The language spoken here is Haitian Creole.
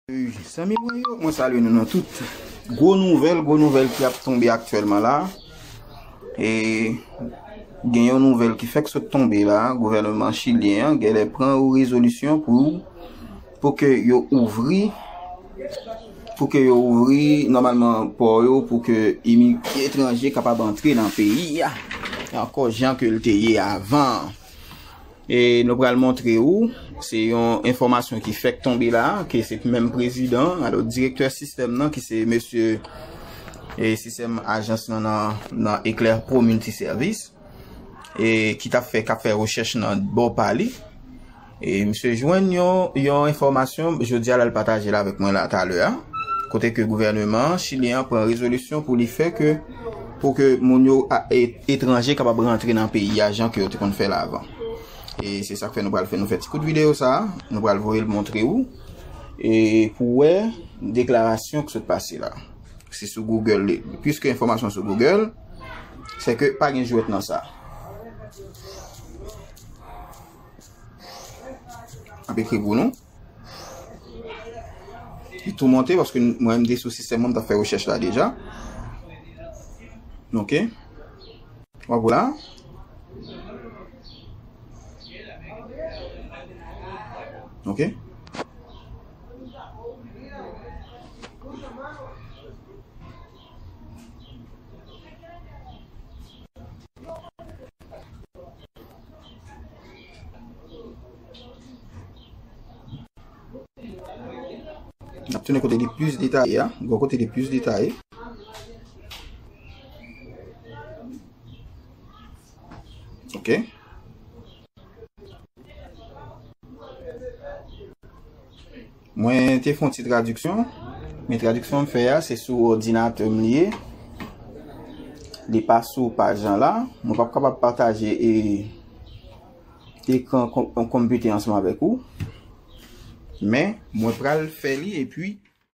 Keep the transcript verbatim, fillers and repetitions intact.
Zanmi mwen yo, mwen salye nou nan tout. Gwo nouvèl, gwo nouvèl ki ap tonbe aktyèlman la. E gen yon nouvèl ki fèk sot tonbe la, gouvènman chilyen an genlè pran yon rezolisyon pou, pou ke yo ouvri, pou ke yo ouvri nòmalman pò yo, pou ke imi-, etranje kapab antre nan peyi a ankò jan ke l te ye avan. E nou pral montre ou, se yon enfòmasyon ki fèk tonbe la, ke se menm prezidan, alò direktè sistèm nan, ki se mesye, e sistèm ajans lan nan, nan Eclair Pro Multiservice, e ki t ap fè, k ap fè rechèch nan bò pa li. E misye jwenn yon, yon enfòmasyon, jodi a l al pataje l avèk mwen la talè a, kote ke gouvènman chilyen an pran rezolisyon pou li fè ke, pou ke moun yo a, e, etranje kapab rantre nan peyi a jan ke yo te konn fè l avan. E se sa k fè nou pral fè, nou fè ti kout videyo sa a, nou pral voye l montre ou, e pou w wè deklarasyon k sot pase la. Se sou Google li. Piske enfòmasyon sou Google, se ke pa gen jwèt nan sa. Ap ekri pou nou. Li tou monte paske mwen m te sou sistèm mwen, m t ap fè rechèch la deja. Ok. W ap wè la. Ok. N ap tounen kote li plis detaye a. Gwo kote li plis detaye. Ok. Mwen te fè yon ti tradiksyon. Men tradiksyon m fè a, se sou òdinatè m li ye. Li pa sou paj lan la. Mwen p ap kapab pataje e ekran kon-, konpitè ansanm avèk ou. Men, mwen pral fè li epi